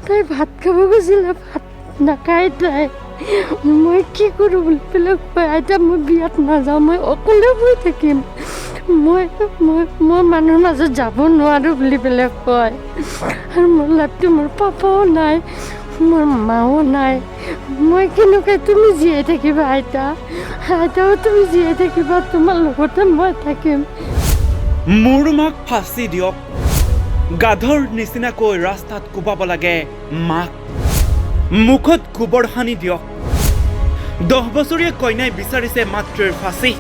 তাই ভাত খাব গৈছিলে, ভাত নাখায় তাই। মই কি কৰোঁ বুলি পেলাই কয়, আইতা মই বিয়াত নাযাওঁ, মই অকলে বহি থাকিম, মই মই মই মানুহৰ মাজত যাব নোৱাৰোঁ বুলি পেলাই কয়। আৰু মোৰ লাইফটো, মোৰ পাপাও নাই, মোৰ মাও নাই, মই কেনেকৈ তুমি জীয়াই থাকিবা আইতা, আইতাও তুমি জীয়াই থাকিবা, তোমাৰ লগতে মই থাকিম। মোৰ মাক ফাঁচি দিয়ক, গাধৰ নিচিনাকৈ ৰাস্তাত কোবাব লাগে মাক, মুখত গোবৰ সানি দিয়ক। 10 বছৰীয়া কন্যাই বিচাৰিছে মাতৃৰ ফাঁচি।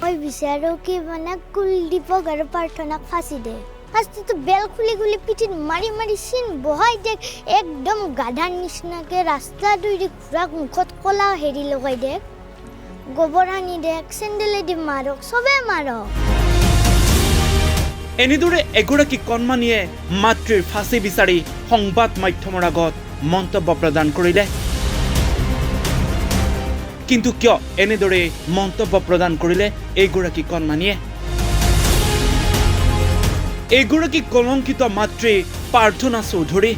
মই বিচাৰোঁ কি মানে কুলদীপক আৰু প্ৰাৰ্থনাক ফাঁচি দে। ফাৰ্ষ্টটো বেল খুলি খুলি পিঠিত মাৰি মাৰি চিন বহাই দেক, একদম গাধাৰ নিচিনাকৈ ৰাস্তা দুই ঘূৰাক, মুখত ক'লা হেৰি লগাই দেক, গোবৰ সানি দেক, চেণ্ডেলেদি মাৰক, চবে মাৰক। এনেদৰে এগৰাকী কণমানিয়ে মাতৃৰ ফাঁচি বিচাৰি সংবাদ মাধ্যমৰ আগত মন্তব্য প্ৰদান কৰিলে। কিন্তু কিয় এনেদৰে মন্তব্য প্ৰদান কৰিলে এইগৰাকী কণমানিয়ে? এইগৰাকী কলংকিত মাতৃ প্ৰাৰ্থনা চৌধুৰী।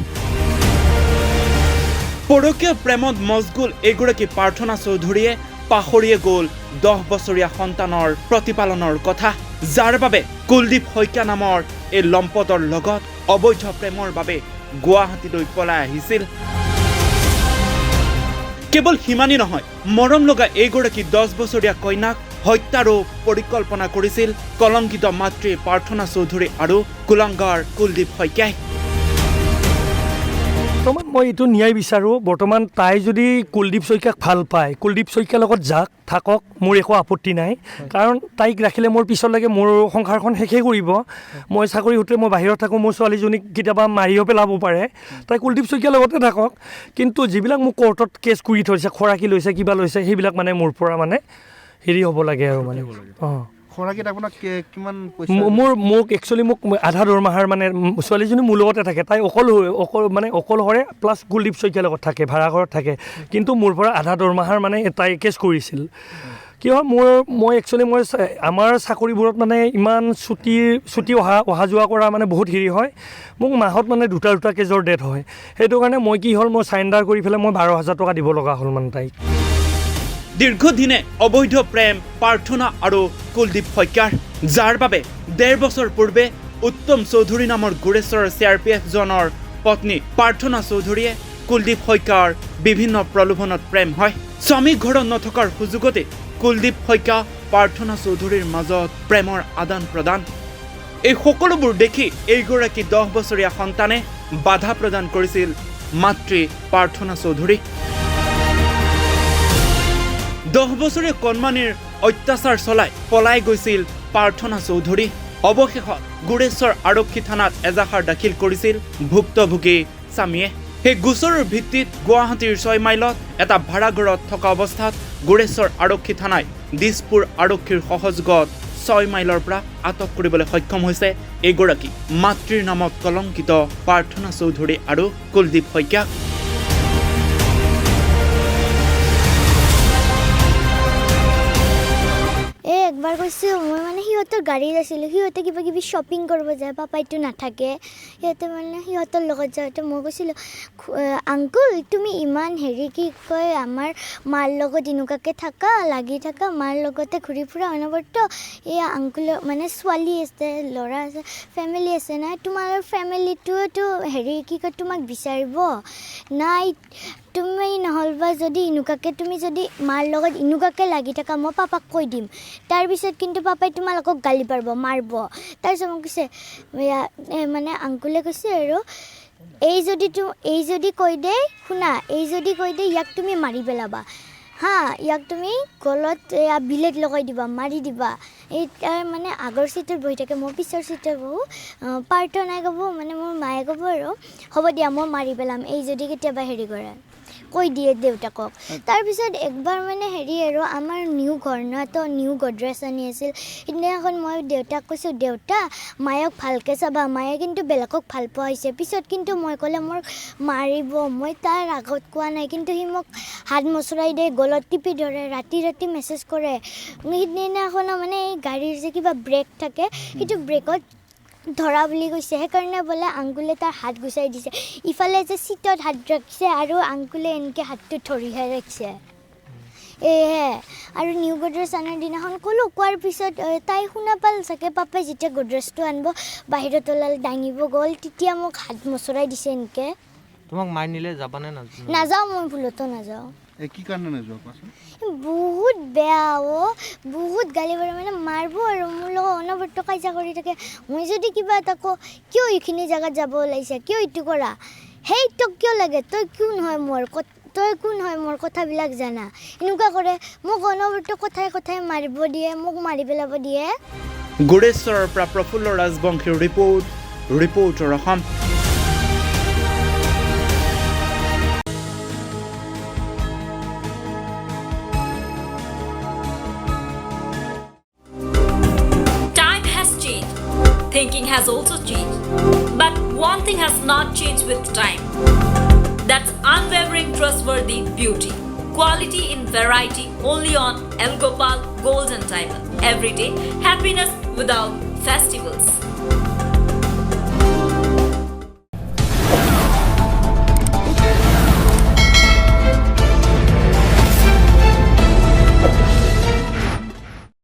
পৰকীয় প্ৰেমত মজগুল এইগৰাকী প্ৰাৰ্থনা চৌধুৰীয়ে পাহৰিয়ে গ'ল 10 বছৰীয়া সন্তানৰ প্ৰতিপালনৰ কথা, যাৰ বাবে কুলদীপ শইকীয়া নামৰ এই লম্পটৰ লগত অবৈধ প্ৰেমৰ বাবে গুৱাহাটীলৈ পলাই আহিছিল। কেৱল সিমানেই নহয়, মৰম লগা এইগৰাকী 10 বছৰীয়া কন্যাক হত্যাৰো পৰিকল্পনা কৰিছিল কলংকিত মাতৃ প্ৰাৰ্থনা চৌধুৰী আৰু কুলাংগাৰ কুলদীপ শইকীয়াই। বৰ্তমান মই এইটো ন্যায় বিচাৰোঁ। বৰ্তমান তাই যদি কুলদীপ শইকীয়াক ভাল পায়, কুলদীপ শইকীয়াৰ লগত যাক থাকক, মোৰ একো আপত্তি নাই। কাৰণ তাইক ৰাখিলে মোৰ পিছলৈকে মোৰ সংসাৰখন শেষেই কৰিব। মই চাকৰি সূত্ৰে মই বাহিৰত থাকোঁ, মোৰ ছোৱালীজনীক কেতিয়াবা মাৰিও পেলাব পাৰে। তাই কুলদীপ শইকীয়াৰ লগতে থাকক, কিন্তু যিবিলাক মোক কোৰ্টত কেছ কৰি থৈছে, খৰাকী লৈছে, কিবা লৈছে, সেইবিলাক মানে মোৰ পৰা মানে হেৰি হ'ব লাগে আৰু মানে। অঁ, খৰাকীত আপোনাক কিমান পইচা? মোৰ মোক একচুৱেলি মোক আধা দৰমহাৰ মানে ছোৱালীজনী মোৰ লগতে থাকে, তাই অকল অকল মানে অকলশৰে প্লাছ কুলদীপ শইকীয়াৰ লগত থাকে, ভাড়াঘৰত থাকে। কিন্তু মোৰ পৰা আধা দৰমহাৰ মানে তাই কেছ কৰিছিল। কি হয়, মই একচুৱেলি মই আমাৰ চাকৰিবোৰত মানে ইমান ছুটি অহা যোৱা কৰা মানে বহুত হেৰি হয়। মোক মাহত মানে দুটা দুটা কেজৰ ডেট হয়। সেইটো কাৰণে মই কি হ'ল, মই চাৰেণ্ডাৰ কৰি পেলাই মই 12,000 টকা দিব লগা হ'ল মানে তাইক। দীৰ্ঘদিনে অবৈধ প্ৰেম প্ৰাৰ্থনা আৰু কুলদীপ শইকীয়াৰ, যাৰ বাবে 1.5 বছৰ পূৰ্বে উত্তম চৌধুৰী নামৰ গোৰেশ্বৰৰ চি আৰ পি এফ জনৰ পত্নী প্ৰাৰ্থনা চৌধুৰীয়ে কুলদীপ শইকীয়াৰ বিভিন্ন প্ৰলোভনত প্ৰেম হয়। স্বামী ঘৰত নথকাৰ সুযোগতে কুলদীপ শইকীয়া প্ৰাৰ্থনা চৌধুৰীৰ মাজত প্ৰেমৰ আদান প্ৰদান। এই সকলোবোৰ দেখি এইগৰাকী 10 বছৰীয়া সন্তানে বাধা প্ৰদান কৰিছিল মাতৃ প্ৰাৰ্থনা চৌধুৰীক। 10 বছৰীয়া কণমানিৰ অত্যাচাৰ চলাই পলাই গৈছিল প্ৰাৰ্থনা চৌধুৰী। অৱশেষত গোৰেশ্বৰ আৰক্ষী থানাত এজাহাৰ দাখিল কৰিছিল ভুক্তভোগী স্বামীয়ে। সেই গোচৰৰ ভিত্তিত গুৱাহাটীৰ 6 মাইলত এটা ভাড়াঘৰত থকা অৱস্থাত গোৰেশ্বৰ আৰক্ষী থানাই দিছপুৰ আৰক্ষীৰ সহযোগত 6 মাইলৰ পৰা আটক কৰিবলৈ সক্ষম হৈছে এইগৰাকী মাতৃৰ নামত কলংকিত প্ৰাৰ্থনা চৌধুৰী আৰু কুলদীপ শইকীয়াক। এই একবাৰ কৈছোঁ, মই মানে সিহঁতৰ গাড়ীত আছিলোঁ, সিহঁতে কিবা কিবি শ্বপিং কৰিব যায়, পাপাইতো নাথাকে, সিহঁতে মানে সিহঁতৰ লগত যাওঁতে মই কৈছিলোঁ, আংকুল তুমি ইমান হেৰি কি কয় আমাৰ মাৰ লগত এনেকুৱাকৈ থাকা, লাগি থাকা, মাৰ লগতে ঘূৰি ফুৰা অনবৰত, এই আংকুলৰ মানে ছোৱালী আছে, ল'ৰা আছে, ফেমিলি আছে নাই, তোমাৰ ফেমিলিটোৱেতো হেৰি কি কয় তোমাক বিচাৰিব নাই, তুমি নহ'লবা যদি এনেকুৱাকৈ তুমি যদি মাৰ লগত এনেকুৱাকৈ লাগি থাকা, মই পাপাক কৈ দিম, তাৰপিছত কিন্তু পাপাই তোমালোকক গালি পাৰিব, মাৰিব। তাৰপিছত মোক কৈছে, মানে আংকুলে কৈছে আৰু, এই যদি কৈ দে, শুনা, এই যদি কৈ দে ইয়াক তুমি মাৰি পেলাবা, হা, ইয়াক তুমি গলত এয়া বিলেট লগাই দিবা, মাৰি দিবা। এই তাৰ মানে আগৰ চিটত বহি থাকে, মই পিছৰ চিটত বহোঁ। প্ৰাৰ্থনাই ক'ব, মানে মোৰ মায়ে ক'ব আৰু, হ'ব দিয়া মই মাৰি পেলাম এই যদি কেতিয়াবা হেৰি কৰে, কৈ দিয়ে দেউতাকক। তাৰপিছত একবাৰ মানে হেৰি আৰু আমাৰ নিউ ঘৰ ন, তো নিউ গডৰেজ আনি আছিল, সেইদিনাখন মই দেউতাক কৈছোঁ, দেউতা মায়ক ভালকৈ চাবা, মায়ে কিন্তু বেলেগক ভাল পোৱা হৈছে। পিছত কিন্তু মই ক'লে মোক মাৰিব, মই তাৰ আগত কোৱা নাই, কিন্তু সি মোক হাত মোচৰাই দিয়ে, গলত টিপি ধৰে, ৰাতি ৰাতি মেছেজ কৰে। সেইদিনাখনো মানে এই গাড়ীৰ যে কিবা ব্ৰেক থাকে, সেইটো ব্ৰেকত ধৰা বুলি কৈছে। সেইকাৰণে বোলে আংকুলে তাৰ হাত গুচাই দিছে। ইফালে যে চিটত হাত ৰাখিছে আৰু আংকুলে এনেকৈ হাতটো ধৰিহে ৰাখিছে। এহে আৰু নিউ গডৰেজ অনাৰ দিনাখন ক'লোঁ, কোৱাৰ পিছত তাই শুনা পাল চাগে। পাপাই যেতিয়া গডৰেজটো আনিব বাহিৰত ওলাল, দাঙিব গ'ল, তেতিয়া মোক হাত মোচৰাই দিছে এনেকৈ। তোমাক মাৰি নিলে যাবানে নাযোৱা? নাযাওঁ, মই ভুলতো নাযাওঁ। এই কি কাৰণে নোযোৱা কোৱাচোন? বহুত বেয়া অ', বহুত গালি পাৰে, মানে মাৰিব আৰু মোৰ লগত অনবৰত কাজিয়া কৰি থাকে। মই যদি কিবা এটা কওঁ, কিয় এইখিনি জেগাত যাব ওলাইছা, কিয় এইটো কৰা, সেই তোক কিয় লাগে, তই কোন হয় মোৰ, তই কোন হয় মোৰ কথাবিলাক জানা, এনেকুৱা কৰে। মোক অনবৰত কথাই কথাই মাৰিব দিয়ে, মোক মাৰি পেলাব দিয়ে। গোৰেশ্বৰৰ পৰা প্ৰফুল্ল ৰাজবংশীৰ report, reporter Assam. Time has changed. Thinking has also changed. But one thing has not changed with time. That's unwavering, trustworthy beauty. Quality in variety only on El Gopal Gold and Diamond. Every day, happiness without festival.